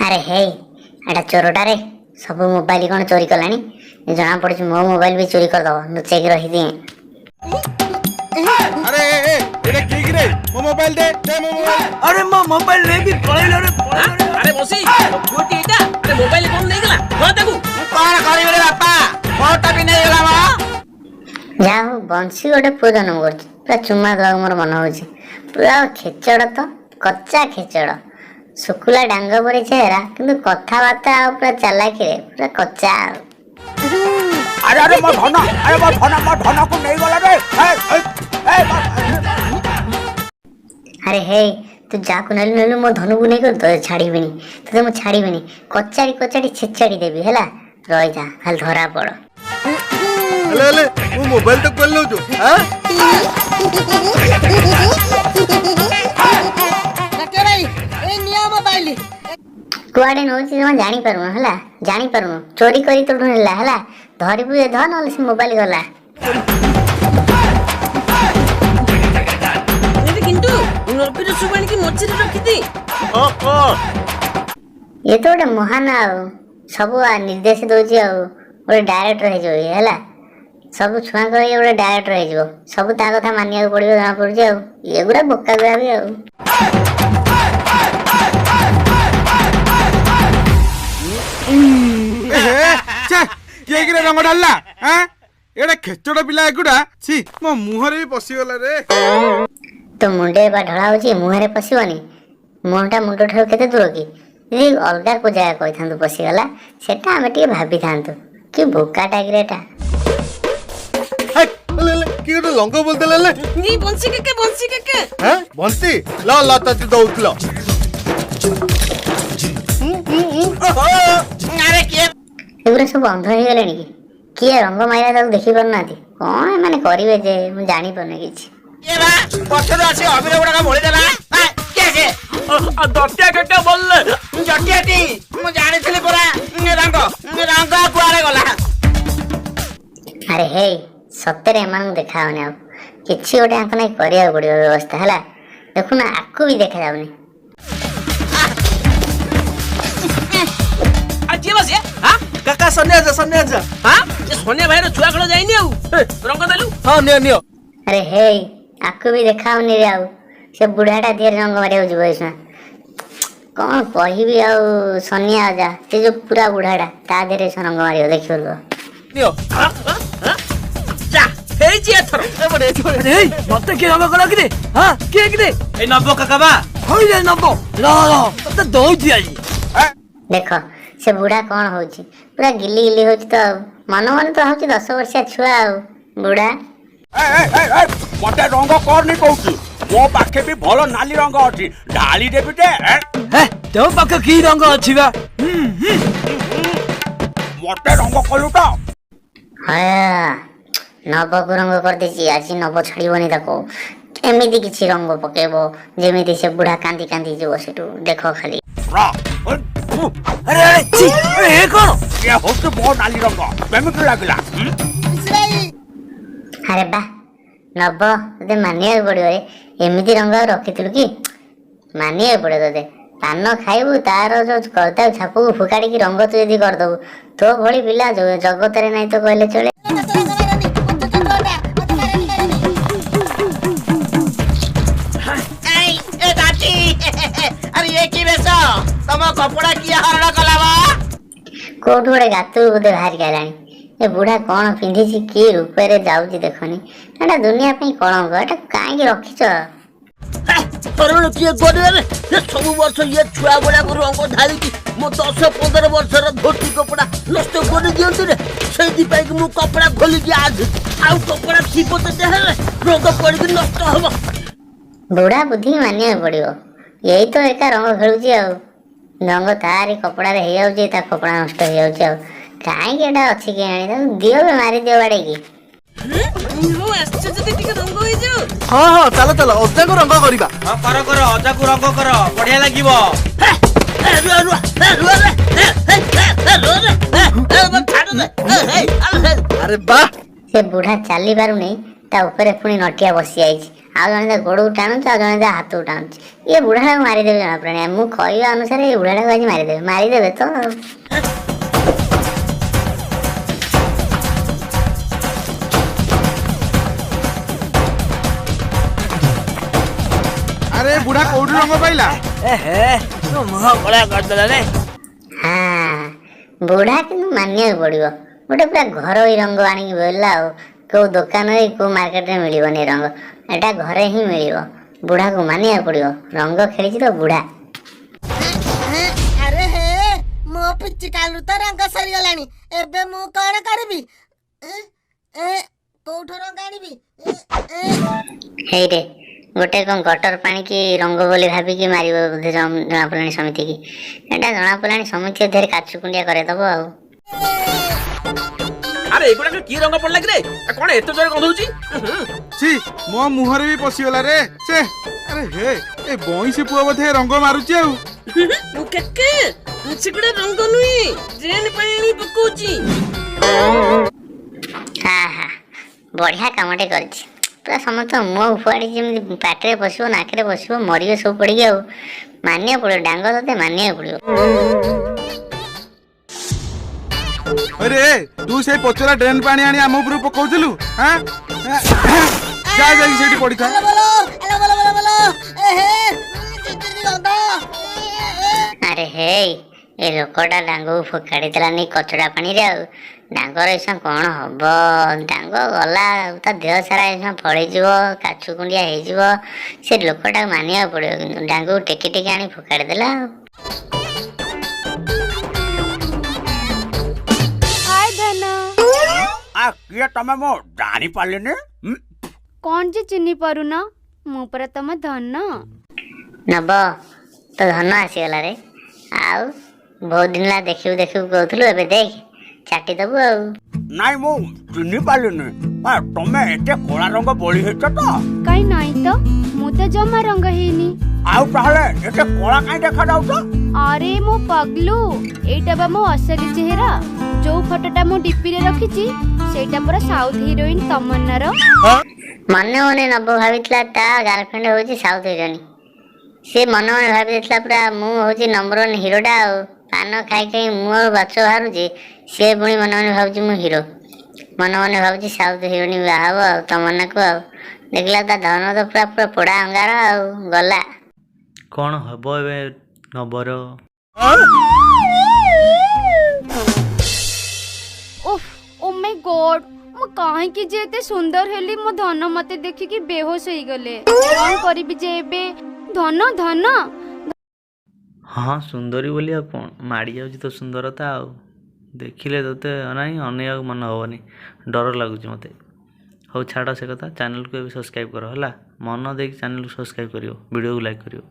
ଆରେ ହେଇ, ଏଟା ଚୋରଟାରେ, ସବୁ ମୋବାଇଲ କ'ଣ ଚୋରି କଲାଣି ଜଣା ପଡୁଛି। ମୋ ମୋବାଇଲ ବି ଚୋରି କରିଦବ, ଲୁଚେଇକି ରଖିଦିଏ। ଆରେ ଏ ଏ, ଏଇଟା କିଏ କିରେ? ମୋ ମୋବାଇଲ ଦେ, ଦେ ମୋ ମୋବାଇଲ। ଆରେ, ମୋ ମୋବାଇଲ ନେଇକି ପଳେଇଲା ରେ, ପଳେଇଲା ରେ। ଆରେ ବସି ପୁଅଟି ଏଇଟା। ଆରେ, ମୋବାଇଲ କଣ ନେଇଗଲା? ହଁ, ତାକୁ ମୁଁ କଣ କରିବି ରେ ବାପା, ମୋଟା ବି ନେଇଗଲା ମ। ଯାହା ହଉ, ବଂଶୀ ଗୋଟେ ପୁଅ ଜନ୍ମ କରୁଛି, ପୁରା ଚୁମା ଦେବାକୁ ମୋର ମନ ହଉଛି। ପୁରା ଖେଚଡ଼ ତ, କଚା ଖେଚଡ଼, ଶୁକୁଲା ଡାଙ୍ଗ ପରି ଚେହେରା, କିନ୍ତୁ କଥାବାର୍ତ୍ତା ଆଉ ପୁରା ଚାଲାକିରେ ପୁରା କଚା ଆଉ। ଆରେ ଆରେ, ମୋ ଧନ! ଆରେ ମୋ ଧନ, ମୋ ଧନକୁ ନେଇଗଲା ରେ। ଏ, ଏ, ଏ, ଆରେ ହେଇ, ତୁ ଯାହାକୁ ନେଲୁ ନେଲୁ, ମୋ ଧନକୁ ନେଇଗଲୁ, ତୋତେ ଛାଡ଼ିବିନି, ତୋତେ ମୁଁ ଛାଡ଼ିବିନି। କଚାଡ଼ି କଚାଡ଼ି ଛେଚାଡ଼ି ଦେବି, ହେଲା? ରହିଯା, ଖାଲି ଧରା ପଡ଼। ହେଲେ ହେଲେ, ମୋ ମୋବାଇଲ ତ କୁଆଡେ ନଉଛୁ ଆଁ? କାକେ ଭାଇ, ଏଇ ନିଅ ମୋବାଇଲ। କୁଆଡ଼େ ନଉଛି ଜମା ଜାଣିପାରୁନୁ, ହେଲା? ଜାଣିପାରୁନୁ, ଚୋରି କରି ତୋଠୁ ନେଲା, ହେଲା? ଧରିବୁ ଏ ଧ, ନହେଲେ ସେ ମୋବାଇଲ ଗଲା। ଏବେ କିନ୍ତୁ ନବୀର ସବୁ ଆଣିକି ମଝିରେ ରଖିଦି। ଇଏ ତ ଗୋଟେ ମହାନ, ଆଉ ସବୁ ନିର୍ଦ୍ଦେଶ ଦଉଛି, ଆଉ ଗୋଟେ ଡାଇରେକ୍ଟର ହେଇଯିବ ଇଏ, ହେଲା? ସବୁ ଛୁଆଙ୍କର ଇଏ ଗୋଟେ ଡାଇରେକ୍ଟର ହେଇଯିବ, ସବୁ ତା କଥା ମାନିବାକୁ ପଡ଼ିବ ଜଣା ପଡୁଛି। ଆଉ ଏଗୁଡ଼ା ବୋକା ଗୁଡ଼ା ବି ଆଉ। ଏ ହେ, ଛେ, କିଏ କିରେ ରଙ୍ଗ ଢାଳିଲା ଆଁ? ଏଇଟା ଖେଚଡ ପିଲା ଏଗୁଡା। ଛି, ମୋ ମୁହଁରେ ବି ପଶିଗଲା ରେ। ତୋ ମୁଣ୍ଡରେ ବା ଢଳା ହଉଛି, ମୁହଁରେ ପଶିବନି? ମୁହଁଟା ମୁଣ୍ଡ ଠାରୁ କେତେ ଦୂର କି? ଯଦି ଅଲଗା କୋଉ ଜାଗା କହିଥାନ୍ତୁ ପଶିଗଲା, ସେଟା ଆମେ ଟିକେ ଭାବିଥାନ୍ତୁ। କି ବୋକାଟା କିରେ ଏଟା? ହେଲେ ହେଲେ, କିଏ ଗୋଟେ ରଙ୍ଗ ବୋଲିଦେଲା ହେଲେ। ଏଇ ବଂଶୀ କାକା, ବଂଶୀ କାକା। ହେଁ, ବଂଶୀ? ଲ ଲ, ତତେ ଦଉଥିଲ। ଆରେ କିଏ? ଏଗୁଡ଼ା ସବୁ ଅନ୍ଧ ହେଇଗଲେଣି କି? କିଏ ରଙ୍ଗ ମାରିଲା ତାକୁ ଦେଖି ପାରୁନାହାନ୍ତି? କଣ ଏମାନେ କରିବେ ଯେ, ମୁଁ ଜାଣିପାରୁନି କିଛି। କିଏ ବା ପଛରୁ ଆସି ଅବିର ଗୁଡାକ ବୋଳିଦେଲା? କିଏ ସେ? ଦଟିଆ କାକା ବୋଲିଲେ। ଜଟିଆଟି, ମୁଁ ଜାଣିଥିଲି ପରା। ରଙ୍ଗ, ରଙ୍ଗ କୁଆଡେ ଗଲା? ଆରେ ହେଇ, ସତରେ ଏମାନଙ୍କୁ ଦେଖାଯାଉନି ଆଉ କିଛି। ଗୋଟେ ଆଙ୍କ ନାଇଁ କରିବାକୁ ପଡ଼ିବ ବ୍ୟବସ୍ଥା, ହେଲା? ଦେଖୁନ, ଆକୁ ବି ଦେଖାଯାଉନି। ଆଉ କିଏ ବସିଏ? ହଁ। କାକା, ସନିଆ ଯା, ସନିଆ ଯା। ହଁ, ଏ ସନିଆ ଭାଇର ଛୁଆ ଖେଳ ଯାଇନି ଆଉ। ହେ, ରଙ୍ଗ ଦେଲୁ। ହଁ, ନିଅ ନିଅ। ଆରେ ହେଇ, ଆକୁ ବି ଦେଖାଯାଉନି ରେ। ଆଉ ସେ ବୁଢ଼ାଟା ଦେହରେ ରଙ୍ଗ ମାରିବାକୁ ଯିବ ଏଇସୁଣା। କଣ କହିବି ଆଉ, ସନିଆ ଅଜା, ସେ ଯୋଉ ପୁରା ବୁଢ଼ାଟା, ତା ଦେହରେ ସେ ରଙ୍ଗ ମାରିବ, ଦେଖିବ ରୁହ। ନିଅ। ଯା, ହେଇଛି ଏଥର। ଏଇ, ମତେ କିଏ ରଙ୍ଗ କଲା କିରେ? ହଁ, କିଏ କିରେ? ଏଇ ନବ କାକା ବା। ହଇରେ ନବ, ରହ ରହ, ତତେ ଦଉଛି ଆଜି। ଦେଖ, ସେ ବୁଢ଼ା କଣ ହଉଛି, ପୁରା ଗିଲି ଗିଲି ହଉଛି ତ। ଆଉ ମନ ମନେ ତ ହଉଛି 10 ବର୍ଷିଆ ଛୁଆ ଆଉ ବୁଢ଼ା। ଏ ଏ ଏ ଏ, ମତେ ରଙ୍ଗ କରନି କହୁଛି। ମୋ ପାଖେ ବି ଭଲ ନାଲି ରଙ୍ଗ ଅଛି, ଢାଳି ଦେବି ଯେ। ହେ, ତୋ ପାଖେ କି ରଙ୍ଗ ଅଛି ବା? ହୁଁ ହୁଁ। ମତେ ରଙ୍ଗ କଲୁ ତ। ହଁ, ନବକୁ ରଙ୍ଗ କରିଦେଇଛି। ଆଜି ନବ ଛାଡ଼ିବନି ତାକୁ, ଏମିତି କିଛି ରଙ୍ଗ ପକେଇବ ଯେମିତି ସେ ବୁଢ଼ା କାନ୍ଦି କାନ୍ଦି ଯିବ ସେଠୁ, ଦେଖ ଖାଲି। ଆରେ ଆରେ, ଛି, ଆରେ ଏ କଣ? ଇଏ ହଉଛି ମୋ ନାଲି ରଙ୍ଗ, କେମିତି ଲାଗିଲା? ଆରେ ବା ନବ, ତତେ ମାନିବାକୁ ପଡ଼ିବ ରେ। ଏମିତି ରଙ୍ଗ ଆଉ ରଖିଥିଲୁ କି? ମାନିବାକୁ ପଡ଼ିବ ତତେ। ପାନ ଖାଇବୁ, ତାର ଯୋଉ କର୍ଦ୍ଦା ଛାପକୁ ଫୋକାଡ଼ିକି ରଙ୍ଗ ତୁ ଯଦି କରିଦବୁ, ତୋ ଭଳି ପିଲା ଜଗତରେ ନାହିଁ ତ କହିଲେ ଚଳେ। ଏଇ ଏ ଦାଦି, ଆରେ ଇଏ କି ବେଶ? ତମ କପଡା କିଏ ହରଣ କଲା ବା? କୋଉଠୁ ଗୋଟେ ଗାତରୁ ବୋଧେ ବାହାରିକି ଆଇଲାଣି। ଏ ବୁଢ଼ା କଣ ପିନ୍ଧିଛି, କି ରୂପରେ ଯାଉଛି ଦେଖନି। ଏଟା ଦୁନିଆ ପାଇଁ କଳଙ୍କ, ଏଟା କାହିଁକି ରଖିଛ? ହରଣ କିଏ କରିବାରେ? ସେ ସବୁ ବର୍ଷ ଇଏ ଛୁଆ ଗୁଡାକ ରଙ୍ଗ ଢାଳିକି ମୋ 10 15 ବର୍ଷର ଧୋତି କପଡା ନଷ୍ଟ କରିଦିଅନ୍ତି ରେ। ସେଇଥିପାଇଁ କି ମୁଁ କପଡା ଖୋଲିକି ଆସି, ଆଉ କପଡା ଥିବ ତ ଦେହରେ ରଙ୍ଗ ପଡିକି ନଷ୍ଟ ହବ। ବୁଢ଼ା ବୁଦ୍ଧି ମାନିବାକୁ ପଡ଼ିବ। ଏଇ ତ ଏକା ରଙ୍ଗ ଖେଳୁଛି, ଆଉ ରଙ୍ଗ ତାରି କପଡ଼ାରେ ହେଇଯାଉଛି, ତା କପଡ଼ା ନଷ୍ଟ ହେଇଯାଉଛି। ଆଉ କାହିଁକି ଏଟା ଅଛି କେଜାଣି? ତାକୁ ଦିଅ ବେ, ମାରିଦିଅ ବାଡ଼େଇକି। ମୁଁ ଆସିଛ ଯଦି ଟିକେ ରଙ୍ଗ ହେଇଯାଉ। ହଁ ହଁ, ଚାଲ ଚାଲ, ଅଜାକୁ ରଙ୍ଗ କରିବା। ହଁ, କର କର, ଅଜାକୁ ରଙ୍ଗ କର, ବଢିଆ ଲାଗିବ। ରୁହ ରୁହ, ରୁହ ରେ, ରୁହ ରେ, ଛାଡ଼ ଦେ। ଆରେ ବା, ସେ ବୁଢ଼ା ଚାଲି ପାରୁନି, ତା ଉପରେ ପୁଣି ନଟିଆ ବସିଯାଇଛି। ଆଉ ଜଣେ ତା ଗୋଡ଼କୁ ଟାଣୁଛି, ଆଉ ଜଣେ ତା ହାତକୁ ଟାଣୁଛି। ଇଏ ବୁଢ଼ାଟାକୁ ମାରିଦେବେ ଜଣାପଡ଼ିଲାଣି। ମୁଁ କହିବା ଅନୁସାରେ ଏ ବୁଢ଼ାଟାକୁ ଆଜି ମାରିଦେବେ, ମାରିଦେବେ ତ। ଆରେ ବୁଢା କୋଉଠି ରଙ୍ଗ ପାଇଲା? ଏ ହେ, ମୋ ମୁହଁ କଳା କରିଦେଲା ରେ। ହଁ ବୁଢ଼ା, କିନ୍ତୁ ମାନିବାକୁ ପଡ଼ିବ, ଗୋଟେ ପୁରା ଘରୋଇ ରଙ୍ଗ ଆଣିକି ବୋଇଲା। ଆଉ କେଉଁ ଦୋକାନରେ, କେଉଁ ମାର୍କେଟରେ ମିଳିବନି ଏ ରଙ୍ଗ, ଏଟା ଘରେ ହିଁ ମିଳିବ। ବୁଢ଼ାକୁ ମାନିବାକୁ ପଡ଼ିବ, ରଙ୍ଗ ଖେଳିଛି ତ ବୁଢ଼ା। ଆରେ ହେ, ମୋ ପିଚିକାଲରୁ ତ ରଙ୍ଗ ସରିଗଲାଣି, ଏବେ ମୁଁ କଣ କରିବି? କୋଉଠୁ ରଙ୍ଗ ଆଣିବି? ହେଇରେ, ଗୋଟେ କ'ଣ ଗଟର ପାଣିକି ରଙ୍ଗ ବୋଲି ଭାବିକି ମାରିବ ବୋଧେ ଜଣାପଡ଼ିଲାଣି ସମିତିକି। ଏଟା ଜଣାପଡ଼ିଲାଣି ସମିତି ଦେହରେ କାଚୁ କୁଣ୍ଡିଆ କରେଇଦବ। ଆଉ ଆରେ, ଏଗୁଡାକ କି ରଙ୍ଗ ପଡିଲା କିରେ? କଣ ଏତେ ଜୋରେ ଗନ୍ଧଉଛି? ଛି, ମୋ ମୁହଁରେ ବି ପଶିଗଲା ରେ ସେ। ଆରେ ହେ, ଏ ବଇଁଶୀ ପୁଅ ବୋଧେ ରଙ୍ଗ ମାରୁଛି। ଆଉ କାକା, ସେଗୁଡା ରଙ୍ଗ ନୁହେଁ, ଡ୍ରେନ୍ ପାଣି ଆଣି ପକଉଛି। ଆହା, ବଢ଼ିଆ କାମଟେ କରିଛି। ପୁରା ସମସ୍ତ ମୁହଁ ଫୁଆଡ଼ି ଯେମିତି ପାଟିରେ ପଶିବ, ନାକରେ ପଶିବ, ମରିବେ ସବୁ ପଡ଼ିକି। ଆଉ ମାନିବାକୁ ପଡ଼ିବ ଡାଙ୍ଗ, ତତେ ମାନିବାକୁ ପଡ଼ିବ। ଆରେ, ତୁ ସେଇ ପଚରା ଡ୍ରେନ୍ ପାଣି ଆଣି ଆମ ଉପରକୁ ପକଉଥିଲୁ? ହାଁ, ଯା, ଯାଇକି ସେଇଠି ପଡ଼ିଥା। ଆରେ ହେଇ, ଏ ଲୋକଟା ଡାଙ୍ଗକୁ ଫୋକାଡ଼ି ଦେଲାନି କଚଡ଼ା ପାଣିରେ, ଆଉ ଡାଙ୍ଗର ଏସା କ'ଣ ହବ? ଡାଙ୍ଗ ଗଲା, ତା ଦେହ ସାରା ଏସା ଫଳିଯିବ, କାଛୁ କୁଣ୍ଡିଆ ହେଇଯିବ। ସେ ଲୋକଟାକୁ ମାନିବାକୁ ପଡ଼ିବ କିନ୍ତୁ, ଡାଙ୍ଗକୁ ଟେକି ଟେକି ଆଣି ଫୋକାଡ଼ି ଦେଲା। ଆଉ ହାଏ ଧନ। ଆ କିଏ ତମେ? ମୁଁ ଜାଣିପାରିଲିନି। କଣ ଯେ ଚିହ୍ନି ପାରୁନ? ମୁଁ ପରା ତମ ଧନ। ନବ, ତୋ ଧନ ଆସିଗଲା ରେ। ଆଉ ବହୁତ ଦିନ ହେଲା ଦେଖିବୁ ଦେଖିବୁ କହୁଥିଲୁ, ଏବେ ଦେଖ, ଚାଟି ଦବୁ। ଆଉ ନାଇଁ, ମୁଁ ଚିହ୍ନି ପାରିଲିନି। ତମେ ଏତେ କଳା ରଙ୍ଗ ବୋଳି ହେଇଛ ତ? କାଇଁ, ନାଇଁ ତ, ମୁଁ ତ ଜମା ରଙ୍ଗ ହେଇନି। ଆଉ ତାହେଲେ ଏତେ କଳା କାଇଁ ଦେଖାଯାଉଛ? ଆରେ ମୋ ପଗଲୁ, ଏଇଟା ବା ମୋ ଅସଲି ଚେହେରା। ଯୋଉ ଫଟୋଟା ମୁଁ ଡିପିରେ ରଖିଛି, ସେଇଟା ପୁରା ସାଉଥ ହିରୋଇନ ତମନ୍ନାର। ମନେ ମନେ ନବ ଭାବିଥିଲା ତା ଗାର୍ଲଫ୍ରେଣ୍ଡ ହେଉଛି ସାଉଥ ହିରୋଇନ। ସେ ମନେ ମନେ ଭାବି ଦେଇଥିଲା ପୁରା ମୁଁ ହେଉଛି ନମ୍ବର ୱାନ୍ ହିରୋଟା। ଆଉ ପାନ ଖାଇ ଖାଇ ମୁହଁରୁ ବାଚ ବାହାରୁଛି, ସିଏ ପୁଣି ମନେ ମନେ ଭାବୁଛି ମୁଁ ହିରୋ। ମନେ ମନେ ଭାବୁଛି ସାଉଥ ହିରୋଇନ ବାହା ହବ ଆଉ ତମନ୍ନାକୁ। ଆଉ ଦେଖିଲା ତା ଧନ ତ ପୁରା ପୁରା ପୋଡ଼ା ଅଙ୍ଗାର, ଆଉ ଗଲା। କ'ଣ ହବ ଏବେ ନବର? ଓଫ, ଓ ମାଇ ଗଡ୍, ମୁଁ କାହିଁକି ଯେ ଏତେ ସୁନ୍ଦର ହେଲି? ମୋ ଧନ ମତେ ଦେଖିକି ବେହୋସ ହେଇଗଲେ। କଣ କରିବି ଯେ ଏବେ? ଧନ, ଧନ। ହଁ, ସୁନ୍ଦରୀ ବୋଲି ଆଉ କ'ଣ ମାଡ଼ି ଯାଉଛି ତୋ ସୁନ୍ଦରତା। ଆଉ ଦେଖିଲେ ତୋତେ ନାଇଁ ଅନେଇବାକୁ ମନ ହେବନି, ଡର ଲାଗୁଛି ମୋତେ। ହଉ ଛାଡ଼ ସେ କଥା, ଚ୍ୟାନେଲକୁ ଏବେ ସବସ୍କ୍ରାଇବ୍ କର ହେଲା। ମନ ଦେଇକି ଚ୍ୟାନେଲକୁ ସବସ୍କ୍ରାଇବ୍ କରିବ, ଭିଡ଼ିଓକୁ ଲାଇକ୍ କରିବ।